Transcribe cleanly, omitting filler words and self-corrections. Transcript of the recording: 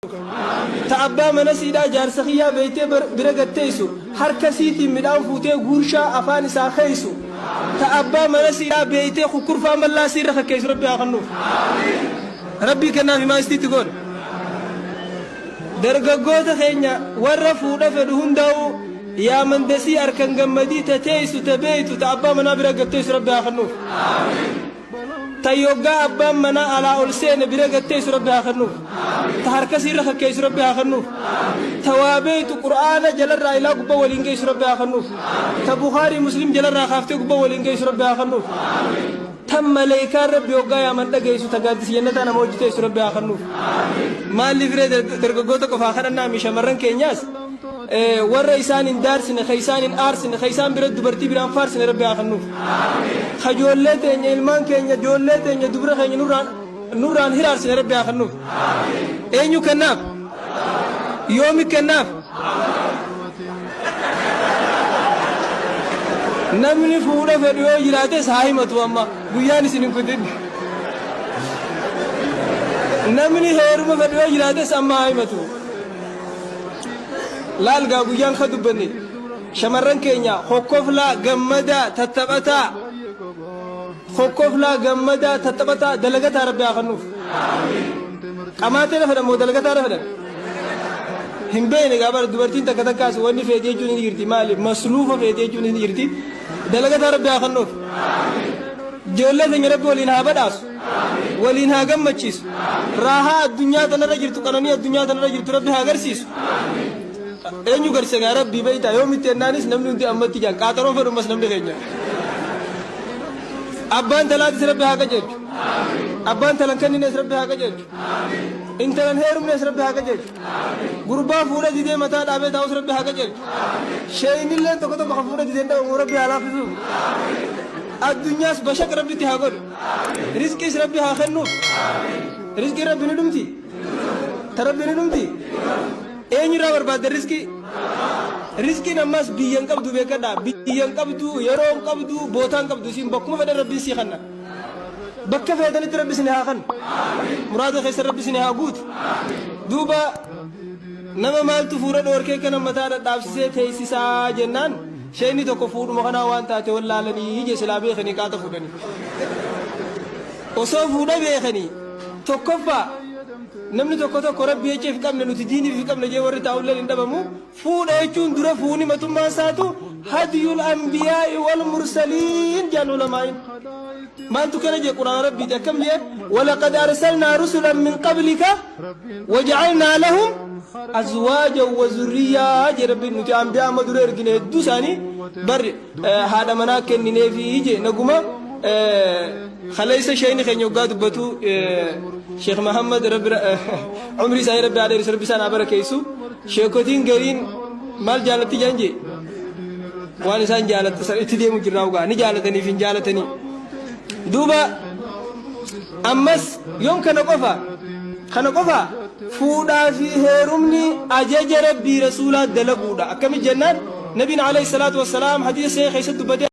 Ta abbaa mana siidhaa jaarsa kiyyaa beeytee bira gad teeysu, harka siitiin midhaan fuutee guurshaa afaan isaa keeysu. Ta abbaa mana siidhaa beeytee kukkurfaa mallaa siirra kakkeeysu Rabbi haa kennuuf. Rabbii kennaafi maa istiitti goona. Dargaggoota keenya warra fuudha fedhu hundaa'uu yaa mandasii harkan gammadii ta teeysu ta beeytu ta abbaa manaa bira gad teeysu Rabbi haa kennuuf. Ta yoggaa abbaan manaa alaa ol seene bira gad teessu Rabbi haa kennuuf. Ta harka isiirra kakkeessu Rabbi haa kennuuf. Ta waa beeytu Qur'aana jalarraa ilaa gubba waliin geessu Rabbi haa kennuuf. Ta Bukhaarii Muslim jalarraa kaaftee gubba waliin geessu Rabbi haa kennuuf. Tan maleeykaan Rabbi yoggaa yaaman dhageessu ta gaaddisa jannataa nama wajji teessu Rabbi haa kennuuf. Maaliif ree dargaggoota qofaa kadhannaa mi shamarran keenyaas warra isaan hin daarsine, ka isaan hin aarsine, ka isaan bira dubartii biraan faarsine Rabbi haa kennuuf. Ka ijoollee teenya, ilmaan keenya, ijoollee teenya, dubra keenya nurraan nurraan hiraarsine Rabbi haa kennuuf. Eenyu kennaaf? Yoomi kennaaf? Namni fuudha fedhu yoo jiraates haa himatu amma guyyaan isin hin kutin. Namni heeruma fedhu yoo jiraates amma haa himatu. Laal gaa guyyaan ka dubbanne shamarran keenya hokkoflaa gammadaa tattaphataa hokkoflaa gammadaa tattaphataa dalagataa Rabbi haa kennuuf. Qamaatee na fedhan moo dalagataa na fedhan? Hin beekne gaa bara dubartiin takka takkaas wanni feeti jechuun ni jirti maali masluufa feeti jechuun ni jirti dalagataa Rabbi haa kennuuf. Ijoollee teenya Rabbi waliin haa badhaasu. Waliin haa gammachiisu. Raahaa addunyaa tanarra jirtu qananii addunyaa tanarra jirtu Rabbi haa garsiisu. Eenyu garsiisa gaa Rabbii beektaa yoomitti ennaanis namni hundi ammatti jaan qaaxaroon fedhummas namni keenya. Abbaan talaatis Rabbi haa qajeelchu. Abbaan talan kennines Rabbi haa qajeelchu. Intalan heerumnes Rabbi haa qajeelchu. Gurbaa fuudha didee mataa dhaabee taa'us Rabbi haa qajeelchu. Sheeynilleen tokko tokko kan fuudha didee hin dhabamu Rabbi haa laaffisuuf. Addunyaas bashaq Rabbitti haa godhu. Rizqiis Rabbi haa kennuuf. Rizqiin Rabbi ni dhumti. Ta Rabbi ni dhumti. Eenyurraa barbaadda rizqii? Rizqiin ammas biyya hin qabdu beekadha. Biyya hin qabdu, yeroo hin qabdu, bootaa hin qabdu. Isin bakkuma fedhan Rabbiin sii kenna. Bakka feetanitti Rabbi isin haa kennu. Muraada keessan Rabbi isin haa guutu. Duuba nama maaltu fuudha dhoorkee kana mataa dhadhaabsisee teessisaa jennaan sheeyni tokko fuudhuma kanaa waan taate wallaalanii je silaa beekanii qaata fuudhanii. Osoo fuudha beekanii tokkoffaa namni tokko tokko Rabbi jecha if qabne nuti diiniif if qabne jee warri taa'ulleen hin dhabamu. Fuudha jechuun dura fuuni matummaan isaatu hadyul anbiyaa'i wal mursaliin jedhan ulamaa'iin. Maaltu kana jee Qur'aana Rabbiiti akkam jee walaqad arsalnaa rusulan min qablika waja'alnaa lahum azwaajan wa zurriyyaa jee Rabbiin nuti anbiyaa amma dura ergine hedduu isaanii barri haadha manaa kennineefi jee naguma kaleessa sheeyni keenya hoggaa dubbatu Sheekh Mahammad Rabbi umrii isaanii Rabbi haa dheeressu Rabbi isaan haa barakeessu sheekotiin gariin maal jaalatti jedhan jee waan isaan jaalatti san itti deemu jirraa ugaa ni jaalataniif hin jaalatanii duuba ammas yoom kana qofa kana qofa fuudhaa fi heerumni ajaja Rabbii rasuulaa dalaguudha akkami jennaan nabiin alayhi salaatu wassalaam hadiisa sahih keessatti dubbatee.